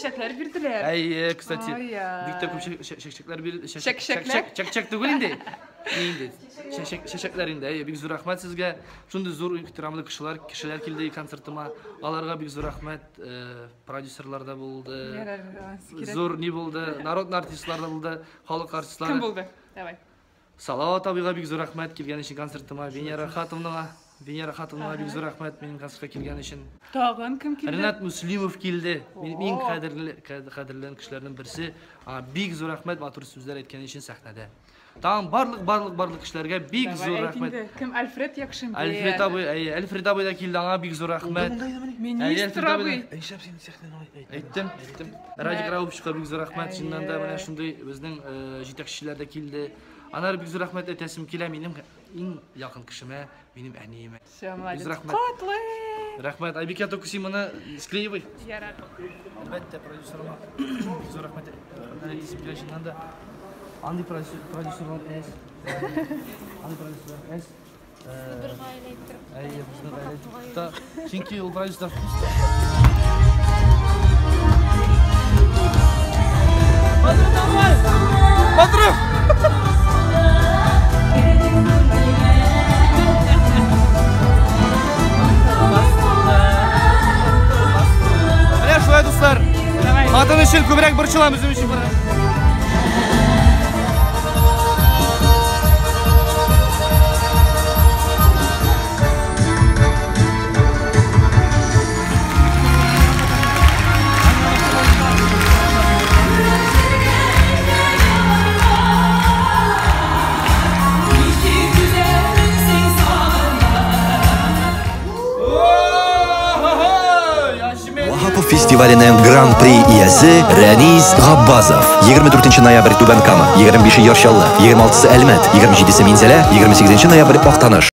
чәкчәкләр бирделәр. Әйе, кстати, бик тә күп чәкчәкләр бир. Чәкчәкләр? Чәкчәк түгел инде. Ни инде? Чәчәкләр инде. Әйе, бик зур рәхмәт сезгә. Шундый зур ихтирамлы кешеләр, кешеләр килде концертыма. Аларга бик зур рәхмәт. Продюсерлар да булды. Зур ни булды? Народный артистлар да булды, халык артистлары. Кем булды? Давай. Салават абыйга бик зур рәхмәт килгән өчен концертыма. Венера Хатовнага, Венера Хатовнага бик зур рәхмәт минем концертка килгән өчен. Тагын кем килде? Ренат Муслимов килде. Минем иң кадерле кадерле кешеләрнең берсе. Аңа бик зур рәхмәт матур сүзләр әйткән өчен сәхнәдә. Тагын барлык барлык барлык кешеләргә бик зур рәхмәт. Кем Альфред Якшимбе? Альфред абый, әйе, Альфред абый да килде, аңа бик зур рәхмәт. Министр абый. Нишләп син сәхнәне әйттем? Әйттем, әйттем. Радик Рауфовичка бик зур рәхмәт. Чыннан да менә шундый безнең җитәкчеләр дә килде. Аннары бик зур рәхмәт әйтәсем килә минем иң якын кешемә, минем әниемә. Все, молодец. Бик рәхмәт. Котлы! Рәхмәт. Айбикә, только син моны склеивай. Ярар. Әлбәттә, продюсерыма бик зур рәхмәт әйтәсем килә чыннан да. Андый продюсерлар әз. Андый продюсерлар әз. Бер гаилә иттереп. Әйе, безнең гаилә. Чөнки ул продюсерлар Батыров! Менә шулай, дуслар. Хатын өчен күбрәк борчылам, үзем өчен бара. Ваһапов фестиваленең Гран-при иясе Рәнис Габбазов. 24 ноябрь Түбән Кама, 25 Яр Чаллы, 26 Әлмәт, 27 Минзәлә, 28 ноябрь Актаныш.